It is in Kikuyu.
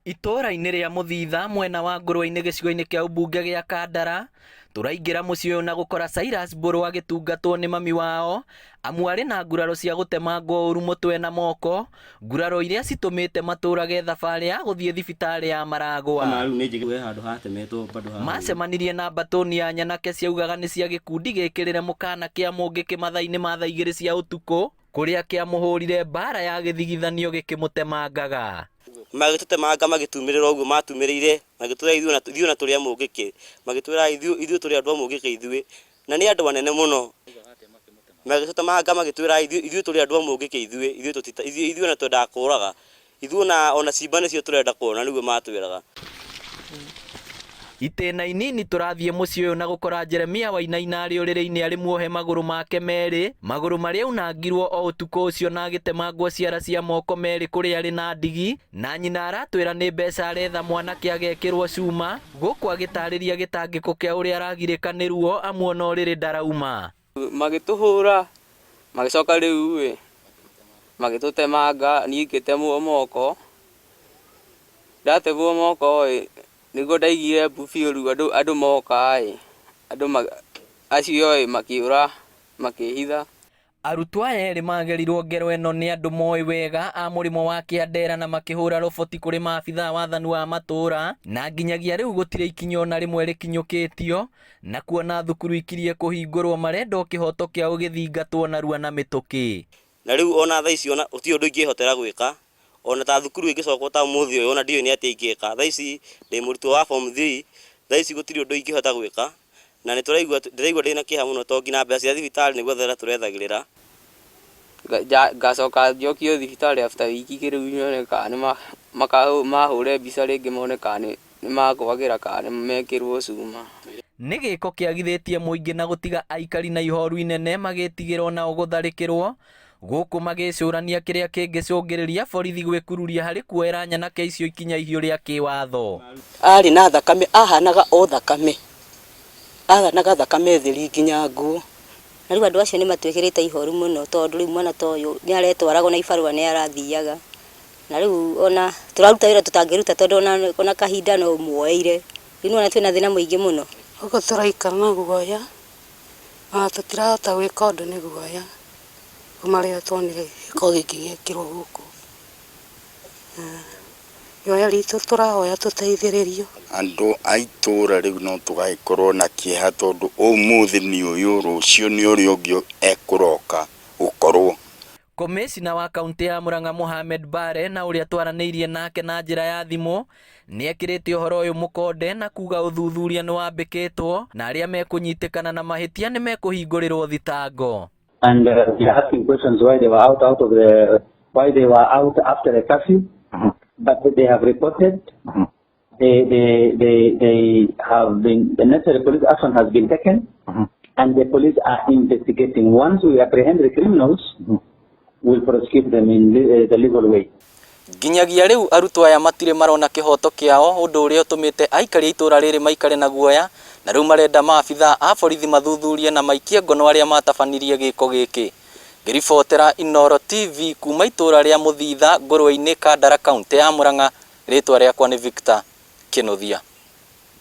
Itũũra-inĩ rĩa Mũthitha mwena wa Ngũrwe-inĩ gĩcigo-inĩ kĩa ũmbunge gĩa Kandara, tũraingĩra mũciĩ ũyũ na gũkora Cyrus Mbũrũ agĩtungatwo nĩ mami wao, amu arĩ na nguraro cia gũtemangwo ũru mũtwe na moko, nguraro iria citũmĩte matũrage thabarĩ ya gũthiĩ thibitarĩ ya Maragwa. Macemanirie na mbatũni ya nyanake ciaugaga nĩ cia gĩkundi gĩkĩrĩre mũkana kĩa Mũngĩkĩ mathaa-inĩ ma thaa igĩrĩ cia ũtukũ, kũrĩa kĩamũhũrire mbara ya gĩthigithanio gĩkĩmũtemangaga. Magĩtũtemanga magĩtumĩrĩra ũguo matumĩrĩire, magĩtwĩra ithuĩ ona ithuĩ ona tũrĩ a Mũngĩkĩ, magĩtwĩra ithuĩ ithuĩ tũrĩ andũ a Mũngĩkĩ ithuĩ, na nĩ andũ anene mũno. Magĩtũtemanga magĩtwĩra ithuĩ ithuĩ tũrĩ andũ a Mũngĩkĩ ithuĩ, ithuĩ tũti ithuĩ ithuĩ ona twendaga kũraga, ithuĩ ona ona cimba nĩcio tũrenda kuona nĩguo matwĩraga. Itĩna inini tũrathiĩ mũciĩ ũyũ na gũkora Jeremia Wainaina arĩ ũrĩrĩ-inĩ arĩ muohe magũrũ make merĩ, magũrũ marĩa aunangirwo o ũtukũ ũcio na agĩtemangwo ciara cia moko merĩ kũrĩa arĩ na ndigi, na nyina aratwĩra nĩ mbeca aretha mwanake agekĩrwo cuma, gũkũ agĩtarĩria gĩtangĩko kĩa ũrĩa aragirĩka nĩ ruo amuona ũrĩrĩ ndarauma. Magĩtũhũra, magĩcoka rĩu ĩ, magĩtũtemanga, niĩ ngĩtemwo moko, ndatemwo moko ĩ, nĩguo ndaiguire mbu biũ rĩu andũ andũ moka ĩ, andũ acio ĩ makĩũra makĩhitha. Arutwo aya erĩ magerirwo ngero ĩno nĩ andũ moĩ wega a mũrĩmo wa Kĩandera na makĩhũra roboti kũrĩ maabithaa wathani wa matũũra na nginyagia rĩu gũtirĩ ikinya ona rĩmwe rĩkinyũkĩtio na kuona thukuru ikirie kũhingũrwo marenda o kĩhoto kĩao gĩthingatwo narua na mĩtũkĩ. Na rĩu ona thaa ici ona gũtirĩ ũndũ ingĩhotera gwĩka, ona ta thukuru ĩngĩcokwo ta ũmũthĩ ũyũ ona ndiũĩ nĩ atĩa ingĩka. Thaa ici ndĩ mũrutwo wa form 3, thaa ici gũtirĩ ũndũ ingĩhota gwĩka, na nĩ tũraigua ndĩraigua ndĩna kĩeha mũno tondũ nginya mbeca cia thibitarĩ nĩ gwetherera tũrethagĩrĩra. Ngacoka njokio thibitarĩ after wiki igĩrĩ rĩu nyone kana nĩ mahũre mbica rĩngĩ mone kana nĩ nĩmakwagĩra kana nĩmekĩrwo cuma. Nĩ gĩko kĩagithĩtie mũingĩ na gũtiga aikari na ihoru inene magĩtigĩra onao gũtharĩkĩrwo, gũkũ magĩcũrania kĩrĩa kĩngĩcũngĩrĩria borithi gwĩkururia harĩ kuoera nyanake icio ikinya ihiũ rĩa kĩwatho. Aarĩ na thakame, ahanaga o thakame, ahanaga thakame theri nginya nguo. Na rĩu andũ acio nĩ matwĩkĩrĩte ihoru mũno tondũ rĩu mwana ta ũyũ nĩ aretwaraga ona ibarũa nĩ arathiaga. Na rĩu ona tũraruta wĩra tũtangĩruta tondũ ona ona kahinda no muoeire. Rĩu nĩwona twĩna thĩna mũingĩ mũno. Gũkũ tũraikara na guoya, ona tũtirahota gwĩka ũndũ nĩ guoya, kuma rĩrĩa tuonire gĩko gĩkĩ gĩekĩrwo gũkũ. Ihoya ritũ tũrahoya tũteithĩrĩrio. Andũ a itũũra rĩu no tũgagĩkorwo na kĩeha tondũ ũmũthĩ nĩ ũyũ, rũciũ nĩ ũrĩa ũngĩ ekũroka gũkorwo. Komĩcina wa kaũntĩ ya Murang'a Mohamed Bare na ũrĩa twaranĩirie nake na njĩra ya thimũ nĩekĩrĩte ũhoro ũyũ mũkonde na kuga ũthuthuria nĩwambĩkĩtwo na arĩa mekũnyitĩkana na mahĩtia nĩmekũhingũrĩrwo thitango. And we are asking questions why they were out, out of the why they were out after the curfew, but they have reported they have been the necessary police action has been taken, and the police are investigating. Once we apprehend the criminals, we'll prosecute them in the legal way. Nginyagia rĩu arutwo aya matirĩ marona kĩhoto kĩao ũndũ ũrĩa ũtũmĩte aikari a itũra rĩrĩ maikare na guoya na rĩu marenda maabithaa a borithi mathuthurie na maikie ngono arĩa matabanirie gĩko gĩkĩ. Ngĩribotera Inooro TV kuma itũra rĩa Mũthitha Ngũrwe-inĩ Kandara kaũntĩ ya Murang'a rĩtwa rĩakwa nĩ Victor Kĩnuthia.